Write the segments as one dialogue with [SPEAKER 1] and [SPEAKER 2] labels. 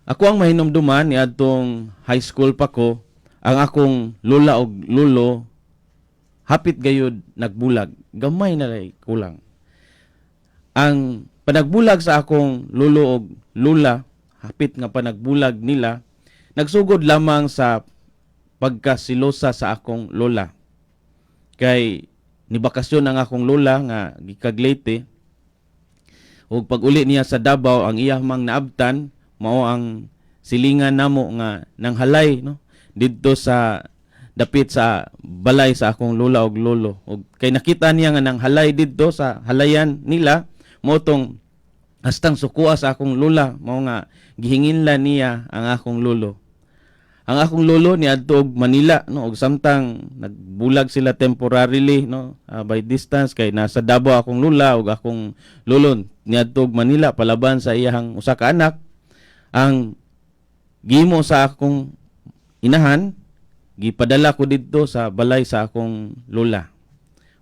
[SPEAKER 1] Ako ang mahinumduman, niadtong high school pa ko, ang akong lola og lolo hapit gayud nagbulag, gamay na lay kulang. Ang panagbulag sa akong lolo og lola, hapit nga panagbulag nila, nagsugod lamang sa pagkasilosa sa akong lola. Kay nibakasyon ang akong lola nga gikag Leyte ug pag-uli niya sa Davao, ang iyang mang naabtan mao ang silingan namo nga nanghalay, no, didto sa dapit sa balay sa akong lola og lolo. Ug kay nakita niya nga nanghalay didto sa halayan nila, mao tong hastang sukua sa akong lola, mao nga gihinginlan niya ang akong lolo. Ang akong lolo niadto og Manila, no, og samtang nagbulag sila temporarily, no, by distance kay nasa Davao akong lola ug akong lolo niadto og Manila palaban sa iyang usa ka anak, ang gihimo sa akong inahan, gipadala ko didto sa balay sa akong lola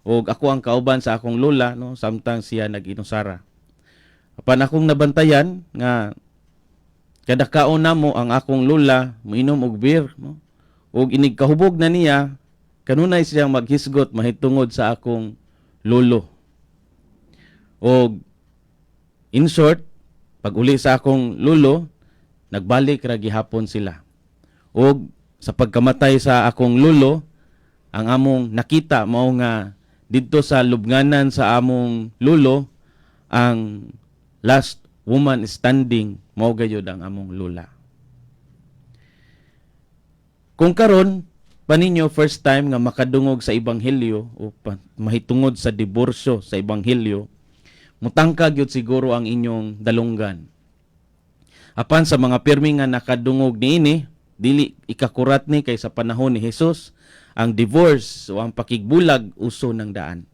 [SPEAKER 1] ug ako ang kauban sa akong lola, no, samtang siya nag-inusara. Apan akong nabantayan nga kada kaon namo, ang akong lola moinom og beer, no, ug inig kahubog na niya, kanunay siyang maghisgot mahitungod sa akong lolo. Og in short, pag uli sa akong lolo, nagbalik ra gihapon sila. Ug sa pagkamatay sa akong lolo, ang among nakita mao nga didto sa lubnganan sa among lolo, ang last woman standing mao gayud ang among lola. Kung karon pa ninyo first time nga makadungog sa ebanghelyo o mahitungod sa diborsyo sa ebanghelyo, mutangkag gyud siguro ang inyong dalunggan. Apan sa mga pirmi nga nakadungog niini, dili ikakurat ni kay sa panahon ni Jesus, ang divorce o ang pakigbulag uso ng daan.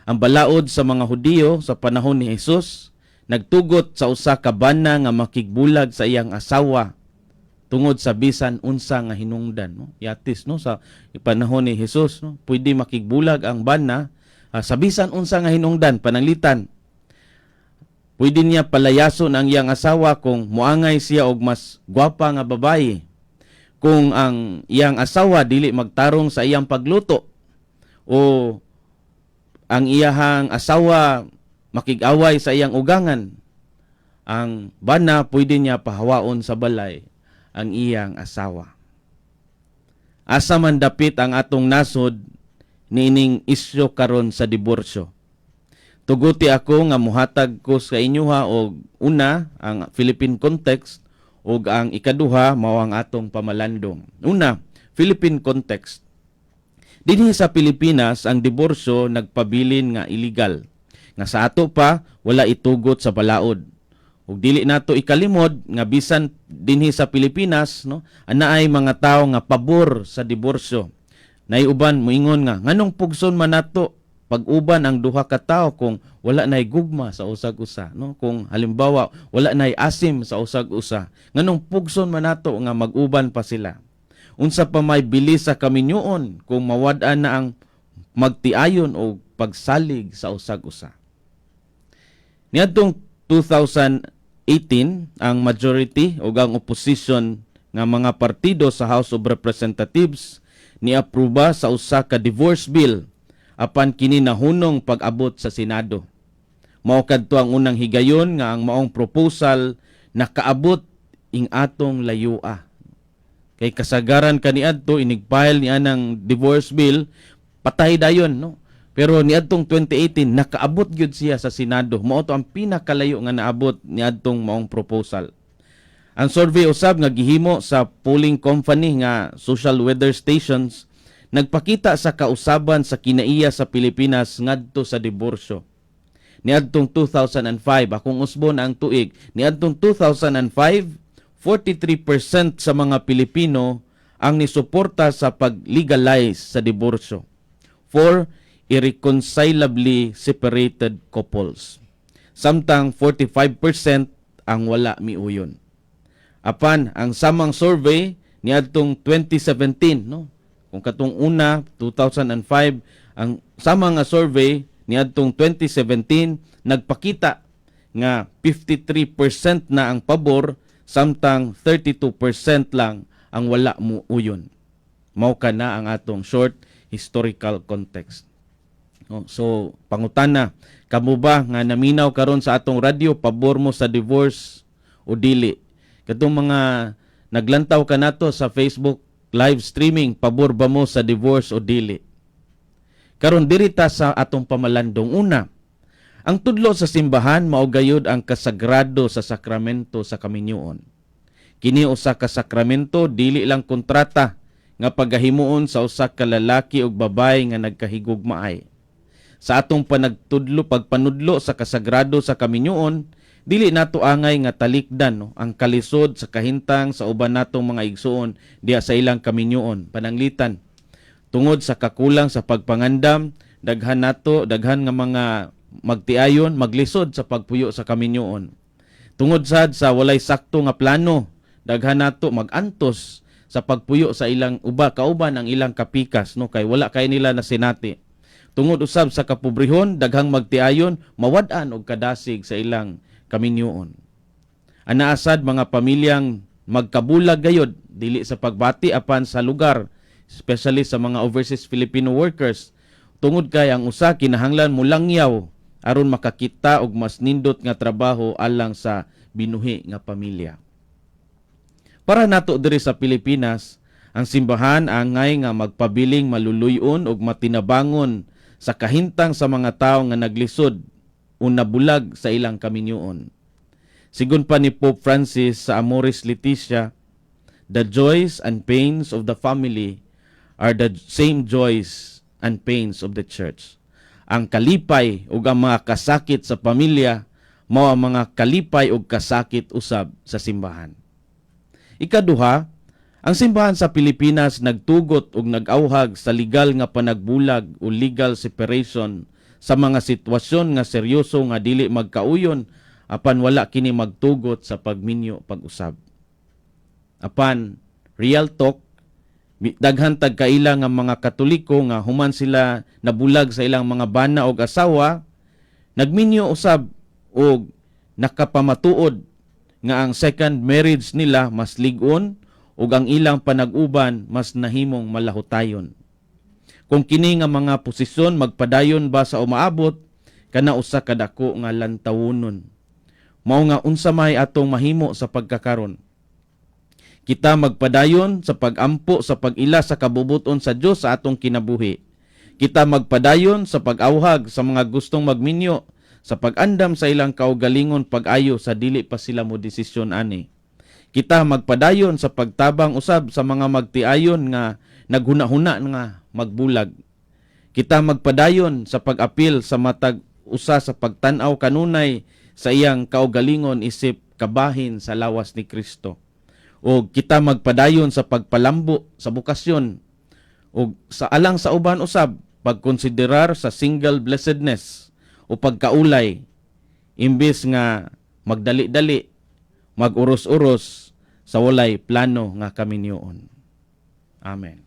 [SPEAKER 1] Ang balaod sa mga Hudiyo sa panahon ni Jesus nagtugot sa usa ka bana nga makigbulag sa iyang asawa tungod sa bisan unsa nga hinungdan, no. Yatis, no, sa panahon ni Jesus, no, pwede makigbulag ang bana sa bisan unsa nga hinungdan. Pananglitan, pwede niya palayason ang iyang asawa kung muangay siya og mas gwapa nga babaye, kung ang iyang asawa dili magtarong sa iyang pagluto, o ang iyahang asawa makig-away sa iyang ugangan. Ang bana, pwede niya pahawaon sa balay ang iyang asawa. Asa man dapit ang atong nasod niining isyu karon sa diborsyo? Tuguti ako nga muhatag ko sa inyoha og una, ang Philippine context, ug ang ikaduha mao ang atong pamalandong. Una, Philippine context. Dinhi sa Pilipinas, ang diborsyo nagpabilin nga illegal. Nga sa ato pa wala itugot sa balaod. Ug dili nato ikalimod nga bisan dinhi sa Pilipinas, no, anaay mga tawo nga pabor sa diborsyo. Nay uban moingon nga nganong pugson man nato pag-uban ang duha ka tawo kung wala nay gugma sa usag usa, no, kung halimbawa wala nay asim sa usag usa, nganong pugson man nato nga mag-uban pa sila? Unsa pa may bili sa kaminyoon kung mawad-an na ang magtiayon o pagsalig sa usag usa? Niadtong 2018, ang majority o ang opposition nga mga partido sa House of Representatives niaproba sa usa ka divorce bill, apan kini nahunong pag-abot sa Senado. Mao kadto ang unang higayon nga ang maong proposal nakaabot ing atong layua. Kay kasagaran kaniadto, inig-file ni anang divorce bill, patay dayon, no. Pero niadtong 2018, nakaabot gyud siya sa Senado. Mao to ang pinakalayo nga naabot niadtong maong proposal. Ang survey usab nga gihimo sa polling company nga Social Weather Stations nagpakita sa kausaban sa kinaiya sa Pilipinas ngadto sa diborsyo. Niadtong 2005, akong usbon ang tuig, niadtong 2005, 43% sa mga Pilipino ang nisuporta sa pag-legalize sa diborsyo for irreconcilably separated couples. Samtang 45% ang wala miuyon. Apan ang samang survey niadtong 2017, no, kung katong una 2005, ang sama nga survey niadtong 2017 nagpakita nga 53% na ang pabor samtang 32% lang ang wala mo uyon. Mao kana ang atong short historical context. Oh, so pangutana, kamo ba nga naminaw karon sa atong radyo, pabor mo sa divorce o dili? Katong mga naglantaw kanato sa Facebook live streaming, pabor ba mo sa divorce o dili? Karon, diri ta sa atong pamalandong. Una, ang tudlo sa simbahan mao gayud ang kasagrado sa sakramento sa kaminyoon. Kini usa ka sakramento, dili lang kontrata nga pagahimuon sa usa ka lalaki ug babaye nga nagkahigugmaay. Sa atong panagtudlo, pagpanudlo sa kasagrado sa kaminyoon, dili nato angay nga talikdan, no, ang kalisod sa kahintang sa uban natong mga igsuon diha sa ilang kaminyoon. Pananglitan, tungod sa kakulang sa pagpangandam, daghan nato, daghan nga mga magtiayon maglisod sa pagpuyo sa kaminyoon. Tungod sad sa walay sakto nga plano, daghan nato magantos sa pagpuyo sa ilang uba kauban ang ilang kapikas, no, kay wala kay nila na sinati. Tungod usab sa kapobrehon, daghang magtiayon mawad-an og kadasig sa ilang kaminyoon. Anaa sad mga pamilyang magkabulag gayod, dili sa pagbati apan sa lugar, especially sa mga overseas Filipino workers, tungod kay ang usa kinahanglan mulangyaw aron makakita og mas nindot nga trabaho alang sa binuhi nga pamilya. Para nato diri sa Pilipinas, ang simbahan angay nga magpabiling maluluyon ug matinabangon sa kahintang sa mga tawo nga naglisod o nabulag sa ilang kaminyoon. Sigon pa ni Pope Francis sa Amoris Laetitia, "The joys and pains of the family are the same joys and pains of the Church." Ang kalipay ug ang mga kasakit sa pamilya mao ang mga kalipay ug kasakit usab sa simbahan. Ikaduha, ang simbahan sa Pilipinas nagtugot ug nag-awhag sa legal nga panagbulag o legal separation sa mga sitwasyon nga seryoso nga dili magkauyon, apan wala kini magtugot sa pagminyo pag-usab. Apan real talk, daghan tag kaila nga mga Katoliko nga human sila nabulag sa ilang mga bana og asawa, nagminyo usab og nakapamatuod nga ang second marriage nila mas lig-on ug ang ilang panag-uban mas nahimong malahutayon. Kung kini nga mga posisyon magpadayon ba sa umaabot, kana usa ka dako nga lantawunon. Mao nga unsa may atong mahimo sa pagkakaron? Kita magpadayon sa pagampo sa pag-ila sa kabubuton sa Dios sa atong kinabuhi. Kita magpadayon sa pag-awhag sa mga gustong magminyo, sa pag-andam sa ilang kaugalingon pag-ayo sa dili pa sila mo desisyon ani. Kita magpadayon sa pagtabang usab sa mga magtiayon nga naghuna-huna nga magbulag. Kita magpadayon sa pag-apil sa matag usa sa pagtan-aw kanunay sa iyang kaugalingon isip kabahin sa lawas ni Kristo. O kita magpadayon sa pagpalambo sa bokasyon o sa alang sa uban usab pagkonsiderar sa single blessedness o pagkaulay imbes nga magdali-dali, maguros-uros sa walay plano nga kaminyoon. Amen.